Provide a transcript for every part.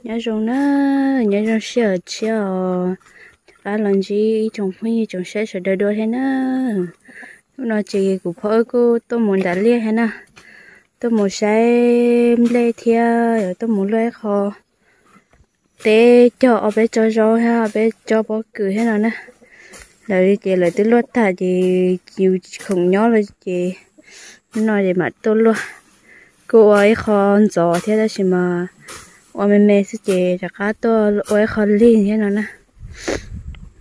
Nyob zoo na, nyob zoo sij hawm tshiab os, rov qab los ntsib ib tsoom phooj ywg tsoom saib sawv daws dua thiab na. Hnub no ces kuv phob wb kuj tuaj mus nram liaj thiab na, tuaj mus saib nplej thiab yuav tuaj mus luaj ib qho teb cog ob peb tsob zaub thiab ob peb tsob pob kws thiab no na. Lawv ces lawv twb luaj tag ces yus khoom nyob lawm ces hnub no ces mam tuaj luaj. Kuj ua ib qho ntxov thiab tab sis mas ua me me xwb ces rov qab tuaj ua ib qho lig thiab no na.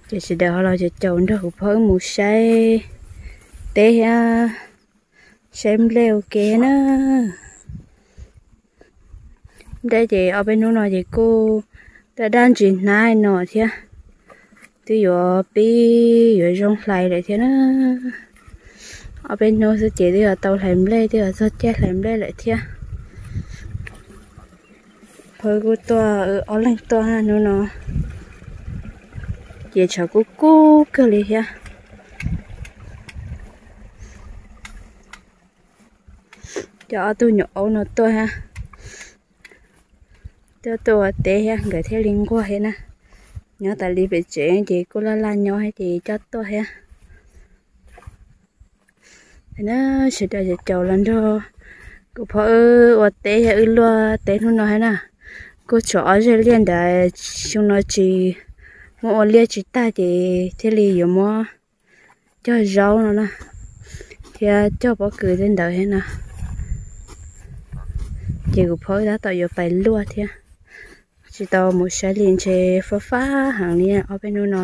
Ces sawv daws ho los caum caum nrog kuv phob wb mus saib teb thiab saib nplej ua ke na. Nplej ces ob peb hnub no ces kuj daj daj ntsis hnab no thiab, twb yuav pib yuav zoo hlais lawm thiab na. Ob peb hnub xwb ces twb yuav tau hlais nplej, twb yuav txog caij hlais nplej lawm thiab. Phob wb kuj tuaj, wb ob leeg tuaj hnub no ces tshav kub kub kawg li thiab. Coj ob tug nyuam aub no tuaj thiab, tuaj tuaj ua teb thiab nkawd thiaj li nquag thiab na. Nyob tas li pem tsev ces kuj laj laj nyob thiab ces coj tuaj thiab. Sawv daws caum caum los nrog kuv phob wb ua teb thiab wb luaj teb hnub no thiab na. Kuj tshuav ob zeg liaj ntawd, xyoo no tsis muab ua liaj tsis tag ces thiaj li yuav muab cog zaub no na, thiab cog pob kws tej ntawd thiab na. Ces kuv phob wb tab tom yuav pais luaj thiab, tsis tau mus saib li ntshe fab fab heev li ob peb hnub no.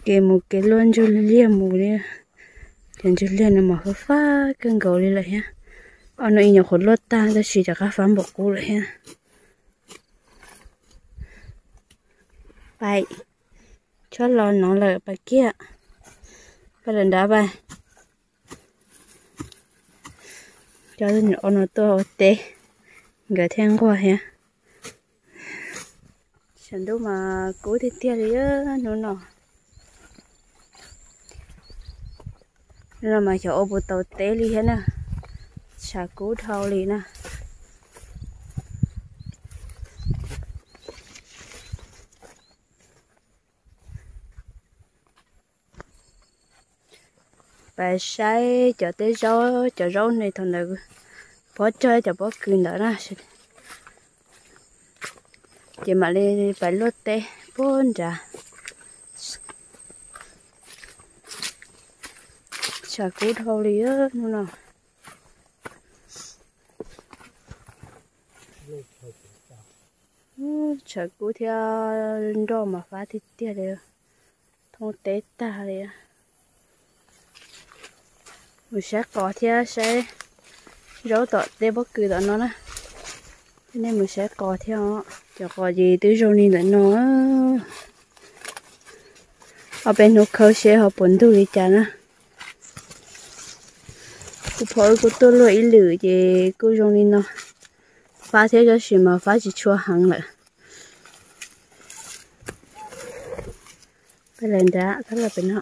Kev mus kev luaj ntsug liaj mus li, cov ntsug liaj no mas fab fab kawg nkaus li lawm thiab. Ob hnub ib nyuam qhuav luaj tag tab sis rov qab fab npaum qub lawm thiab. Pais, tshuab los no lawm, pais kiag, pais lawm nrad pais. Coj tus nyuam aub no tuaj ua teb, nkawd thiaj nquag thiab. Tshav ntuj mas kub tiag tiag li hnub no. Hnub no mas xyov ua puas tau teb li thiab na, tshav kub dhau li na. Pais saib cov teb zaub, cov zaub ne thaum ntawd phob cog cov pob kws ntawd na, ces mam li pais luaj teb puag nrad. Tshav kub dhau li hnub no. Tshav kub thiab nroj mas fab tiag tiag li, thoob teb tag li. Mus saib qos thiab saib zaub tom tej pob kws tom no na. Nej mus saib qos thiab os, cov qos ces twb zoo li ntawm no. Ob peb hnub khawb seb ho puas ntug li cas na. Kuv phob wb kuj tuaj luaj ib lwm ces kuj zoo li no. Fab thiab tab sis mas fab tsis tshua heev lawm. Peb lawv nrad, peb lawv pem no.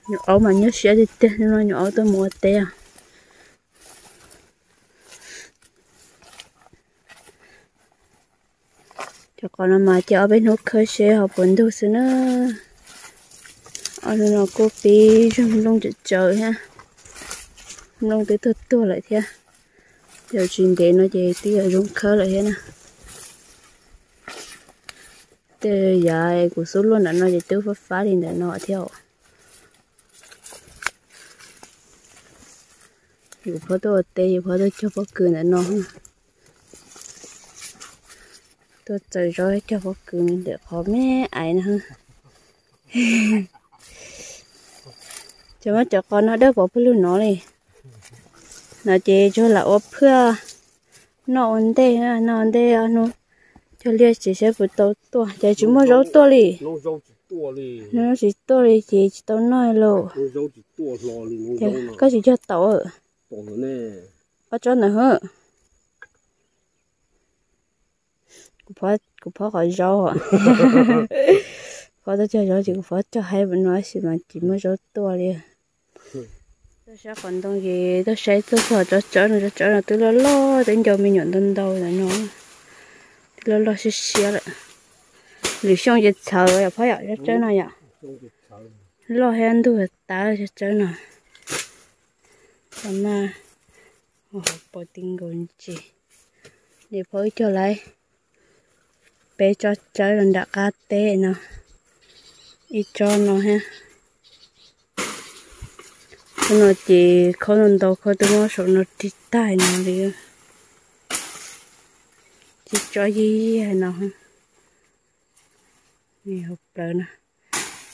Nyuam aub mas nyuaj siab tiag tiag no, nyuam aub tuaj mus ua teb os. Cov qos no mas ces ob peb hnub khawb seb ho puas ntug xwb na. Ob hnub no kuj pib zog nplooj tsawv tsawv thiab, nplooj twb tuag tuag lawm thiab. Yog tsis ntev no ces twb yuav zoo khawb lawm thiab na. Tej yav kuv xub luaj ntawm no ces twb fab fab li ntawm no thiab. Yus phob tuaj ua teb, yus phob tuaj cog pob kws ntawm no. Tuaj txaws zaub cog pob kws ntawm qhov me aiv no. Cov muab cov qos no dawb paug pawg lug no li. No ces tsuas lam ua phaj noj ua ntej, noj ua ntej ob hnub cog liaj tsev saib puas tau tuaj, ces tsis muaj zaub tuaj li. Hnub tsis tuaj li ces tsis tau noj li lauj. Koj tsis cog tau, ob tsob ntawd hwb. Kuv phob qhov zaub, phob tuaj cog zaub ces kuv phob cog haib no tab sis mas tsis muaj zaub tuaj li. Tuaj saib qhov ntoo ces tuaj saib txog tsob tsawb no, tsob tsawb no twb loj loj, twb nco me nyuam ntau ntau ntawm no, twb loj loj siab siab lawm. Lwm xyoo ces txhawv yom phauj yom, tsob tsawb no yom. Loj thiab ntug tas tsob tsawb no. Tam no pom ti nkaus ntsis, niam phauj wb cog lawm peb tsob tsawb los nram qab teb no, ib tsob no thiab. Tsob no ces khawb ntau ntau, khawb twb muab saum no rig tag no li, tsis tsob yig yig no. Hauv plawv no,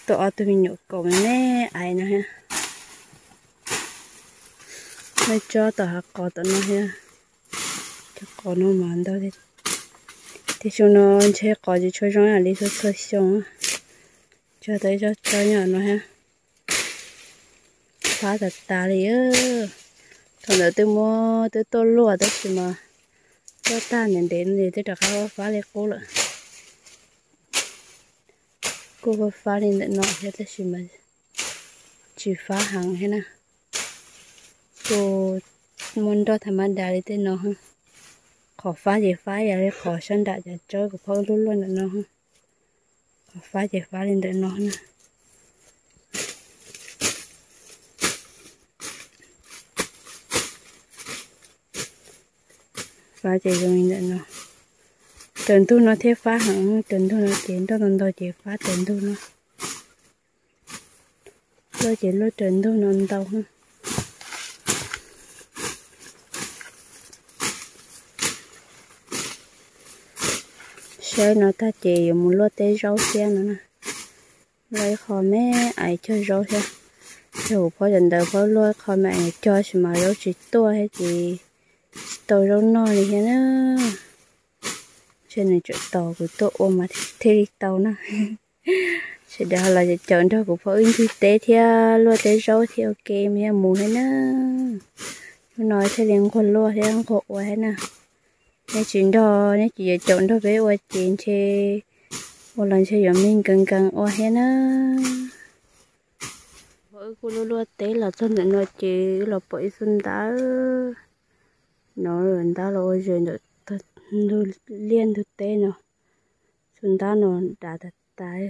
tuaj ob tug me nyuam kaum me me ais no thiab. Muaj tsob tom hav qos tom no thiab. Cov qos no mas ntau, tej xyoo no ntshe qos tsis tshua zoo li txhua txhua xyoo. Tsuas tau ib tsob tsawb nyob no thiab. Fab tas tas li. Thaum ntawd twb muab twb tuaj luaj tab sis mas tuaj tag ntev ntev no ces twb rov qab fab li qub lawm. Kuj fab li ntawm no thiab tab sis mas tsis fab heev thiab na. Kuj muaj nroj tha mab das li tej no. Qhov fab ces fab ib yam li qhov sab nram cov tsawb kuv phob luaj luaj ntawm no. Qhov fab ces fab li ntawm no na. Fab ces zoo li ntawm no. Raws ntug no thiaj fab heev, raws ntug no ces nroj ntau ntau ces fab raws ntug no. Luaj ces luaj raws ntug no ntau. Saib no tag ces yuav mus luaj teb zaub thiab no na. Luaj ib qho me ais cog zaub thiab. Yog kuv phob cov ntawd phob luaj ib qho me ais cog tab sis mas zaub tsis tuaj thiab ces tsis tau zaub noj li thiab na. Ntshe nws tseem tos kuv tuaj ua mas thiaj li tau na. Sawv daws los caum nrog kuv phob wb ncig teb thiab luaj teb zaub thiab ua ke mas thiaj mus thiab na. Hnub no thiaj li nquag luaj thiab nquag ua thiab na. Neb tsis nrog, neb tsis yuav caum nrog peb ua ces ntshe ua los ntshe yuav me nkees nkees ua thiab na. Phob wb kuj luaj luaj teb los txog ntawm no ces wb los pom ib xub ntab no, ntab los ua zes ntawm ntug liaj ntug teb no. Xub ntab no dav tas tas,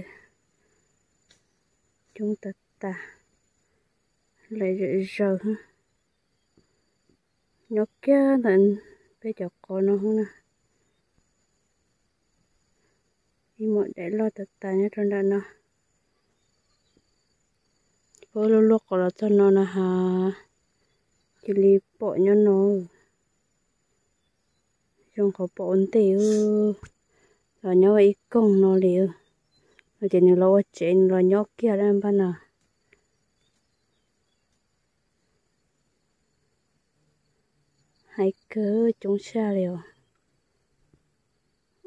coob tas tas, lawm zom zaws. Nyob kiag ntawm peb cov qos no na. Ib maum daim loj tas tas nyob rau nram no. Phob wb luaj luaj qos los txog no no has, cia li pom nyob no. Zoo qhov pom ua ntej, los nyob ib koog no li. No ces nws los ua tsev, nws los nyob kiag npaj no. Hais kawg coob tshaj li os.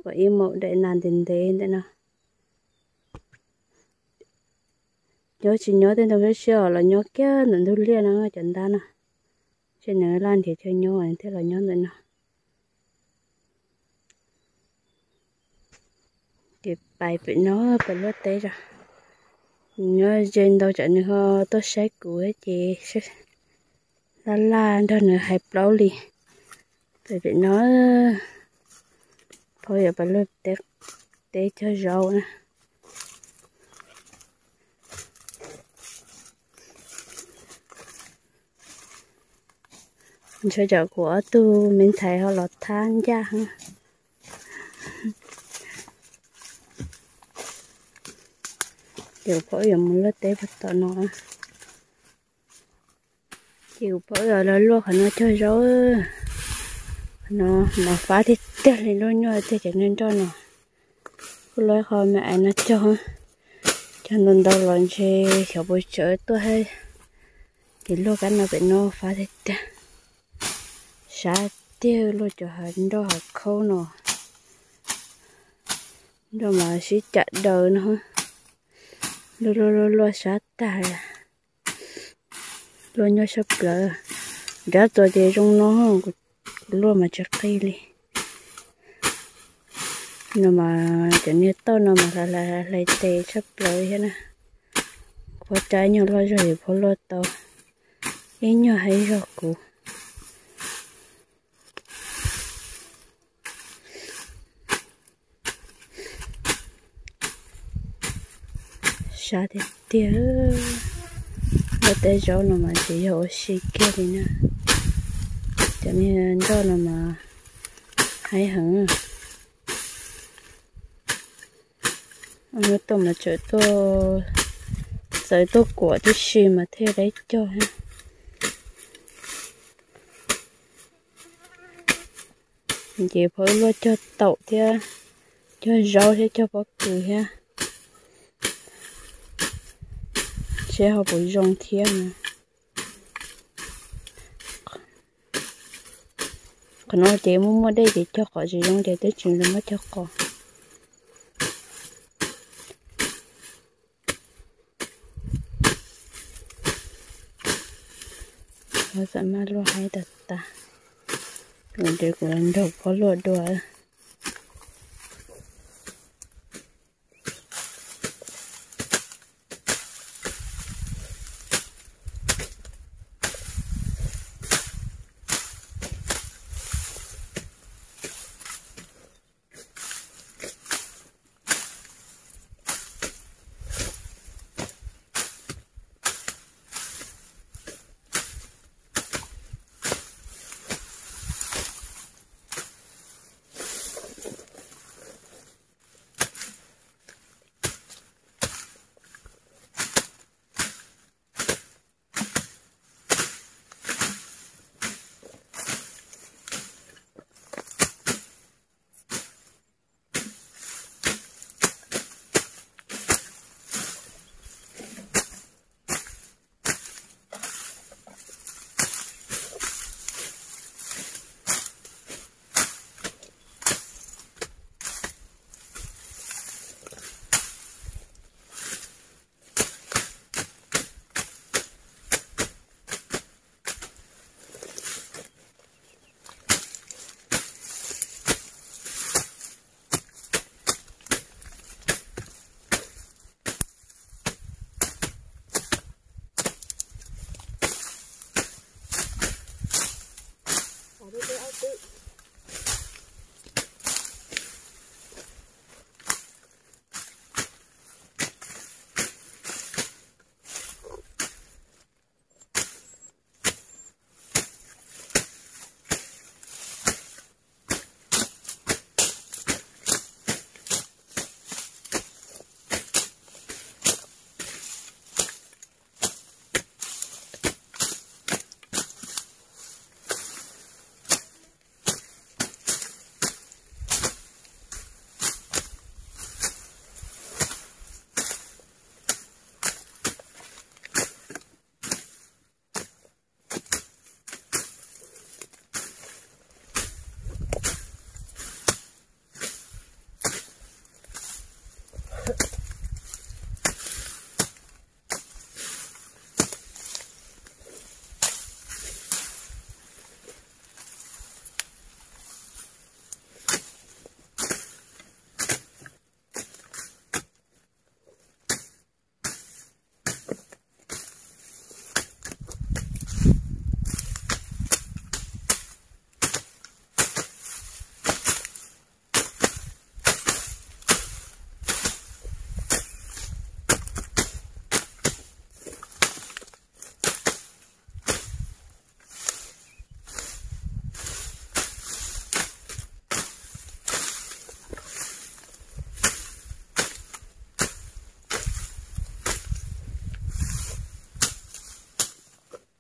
Ua ib maum daim nas ntev ntev ntawm no. Nyob tsis nyob tej ntoo siab siab os, los nyob kiag ntawm ntug liaj no cov ntab no. Ntshe nws laj nrhiav chaw nyob thiaj los nyob ntawm no. Ces pais pem no pais luaj teb zog. Nyob ze ntau tsam nws ho tuaj saib kuv ces laj laj nrog nws hais plaub li. Pais pem no, phob yuav pais luaj teb cog zaub na. Ntshe cov kuv ob tug me ntxhais ho los thab ncaj. Ces kuv phob yuav mus luaj teb puag tom no. Ces kuv phob yuav los luaj qhov no cog zaub. Qhov no mas fab tiag tiag li, luaj nyuaj tiag cov niag nroj no. Kuj luaj ib qho me ais no cog, cog ntau ntau los ntshe xyov puas tsawv tuaj thiab. Ces luaj kab no pem no fab tiag tiag. Sab tiag, luaj cov hav nroj hav khaub no. Nroj mas sib cam daws no. Luaj luaj luaj luaj sab tag. Luaj nyuaj sab plawv. Nrab txuas ces zoo no, kuv luaj mas tsis qig li. No mas cov niag tauj no mas hlais hlais tes tshaj plaws thiab na. Phob rab nyuag loj zog es phob luaj tau. Ib nyuag hais zog kuv. Sab tiag tiag. Noj tej zaub no mas tsis yog ua si kiag li na. Cov niag nroj no mas haib heev. Hnub tuaj mas tseem tuaj, txawm tuaj kuam tib si mas thiaj deb cog thiab. Ces phob luaj cog taum thiab, cog zaub thiab cog pob kws thiab, seb ho puas zoo thiab na. Qhov no ces muaj muaj dej ces cog qos tsis zoo ces twb tsis muab cog qos. Ua xam maj luaj haib tag tag. Kuv nrog kuv los nrog phob luaj dua.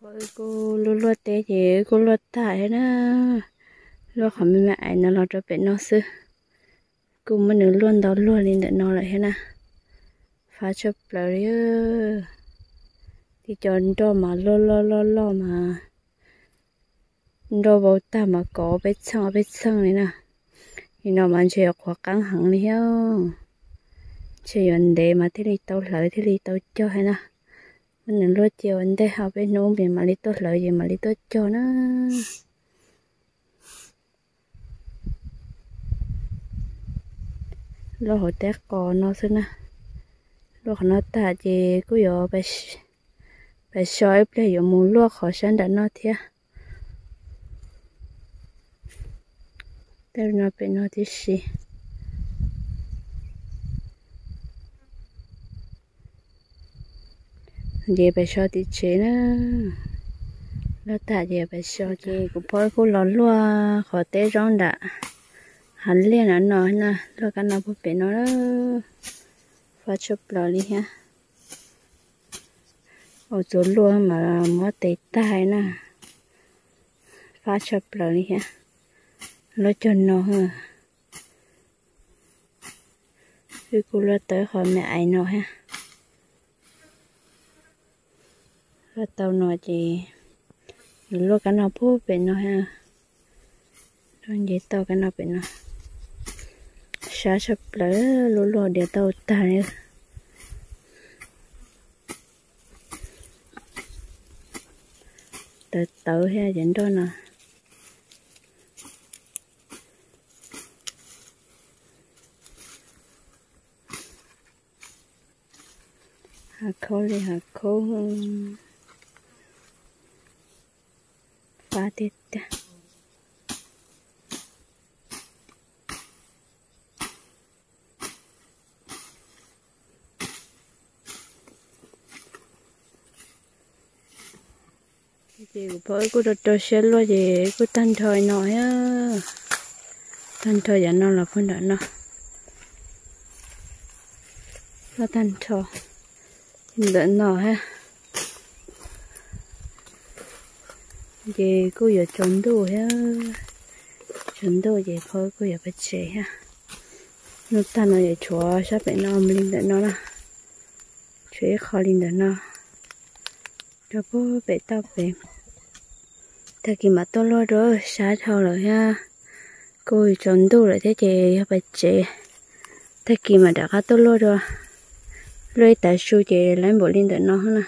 Wb kuj luaj luaj teb ces wb kuj luaj tag thiab na. Luaj qhov me me ais no los rau pem no xwb. Kuj muab nws luaj ntau luaj li ntawm no lawm thiab na. Fab tshaj plaws li. Tej cov nroj mas loj loj loj loj mas, nroj vau tag mas kov peb txheej peb txheej li na. Nim no mas ntshe yuav qhuav qeeb heev li thiab. Ntshe yuav ntev mas thiaj li tau hlawv thiaj li tau cog thiab na. Muab nws luaj cia ua ntej, ho peb hnub mam li tuaj hlawv ces mam li tuaj cog na. Luaj hauv teb qos no xwb na. Luaj qhov no tag ces kuj yuav pais Pais so ib pliag yuav mus luaj qhov sab nram no thiab. Tej no pem no tib si. Ces pais so tim tsev na. Luaj tag ces pais so ces kuv phob kuj los luaj qhov teb zaub nram hav liaj no no na, luaj kab no puag pem no. Fab tshaj plaws li thiab. Ua txuas luaj mas muab tes tag na. Fab tshaj plaws li thiab. Luaj cog no. Wb kuj luaj tau qhov me ais no thiab. Luaj tau no ces luaj kab no puag pem no thiab. Luaj nce tau kab no pem no. Sab tshaj plaws, luaj luaj diav tau tag li. Tawv tawv thiab cov nroj no. Hav khaub li hav khaub. Fab tiag tiag. Ces kuv phob wb kuj rau rau siab luaj ces kuj tag nrho no thiab. Tag nrho yav no los puag nram no. Luaj tag nrho ntawm no thiab. Ces kuj yuav tsaus ntuj thiab. Tsaus ntuj ces phob wb kuj yuav pais tsev thiab. Luaj tag no yuav tshuav sab pem no mus li ntawm no na. Tshuav ib qho li ntawm no. Rau puag pem toj pem. Tag kis mam tuaj luaj dua, sab dhau lawm thiab. Kuj tsaus ntuj lawm thiab ces yog pais tsev. Tag kis mam rov qab tuaj luaj dua. Luaj ib tav su ces lawv npaum li ntawm no na.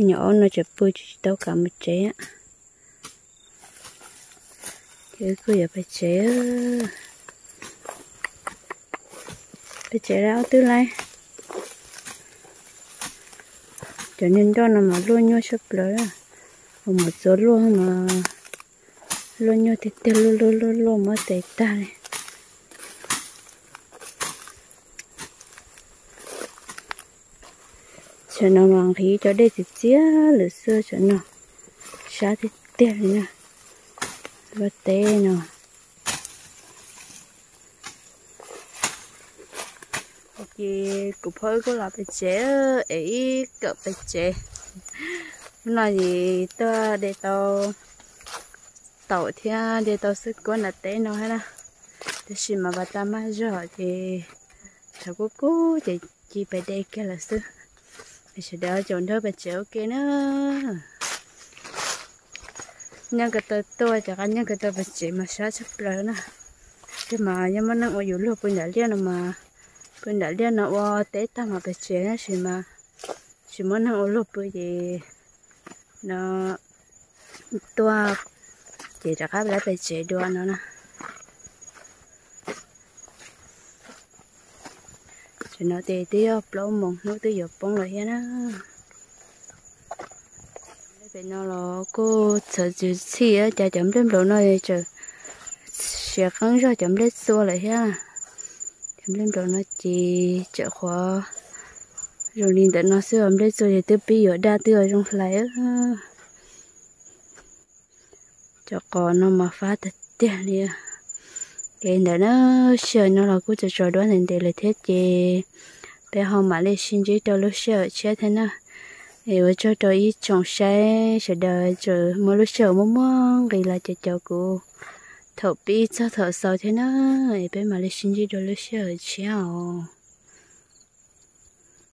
Nyuam ob no tseem pw tsis tau kam mus tsev. Ces wb kuj yuav pais tsev. Pais tsev lawm ob tug lawm. Cov niag nroj no mas luaj nyuaj tshaj plaws. Ua mus txuas luaj mas luaj nyuaj tiag tiag, luaj luaj luaj luaj muab tes tag li. Tam no mas nqhis cov dej txias txias lawm xwb tam no. Sab tiag tiag li na. Luaj teb no. Ces kuv phob wb kuj los pem tsev, es ib kawm pem tsev. Hnub no ces tuaj de tau taum thiab de tau xwb kuab nram teb no thiab na. Tab sis mas pas tas maj zog ces thaum kub kub ces cia pais de kiag lawm xwb. Es sawv daws caum nrog pem tsev ua ke na. Nyob ko taw tuaj rov qab nyob ko taw pem tsev mas sab tshaj plaws na. Ces mas yog muaj neeg ua yus luag pw nram liaj no mas, pw nram liaj no ua teb tag mas pem tsev tab sis mas tsis muaj neeg ua luag pw ces no tuaj ces rov qab lawv pem tsev dua no na. Tam no ces twb yog plaub moos hnub twb yuav poob lawm thiab na. Pem no los kuj txhawv txhwv txhij cas cov nplej nplaum no tseem siav qeeb zog cov nplej txua lawm thiab. Cov nplej nplaum no ces tseem qhuav zoo li ntawm no xwb, nplej txua ces twb pib yuav daj twb zoo hlais. Cov qos no mas fab tiag tiag li. Ces ntawm na, sij hawm no los kuj tsaus tsaus duab ntev ntev lawm thiab ces peb ho mam li sib ntsib rau lub sij hawm tshiab thiab na. Es ua tsaug rau ib tsoom saib sawv daws tseem muaj lub sij hawm muaj muaj nqis los caum caum kuv thaum pib txog thaum xaus thiab na. Es peb mam li sib ntsib dua lub sij hawm tshiab os.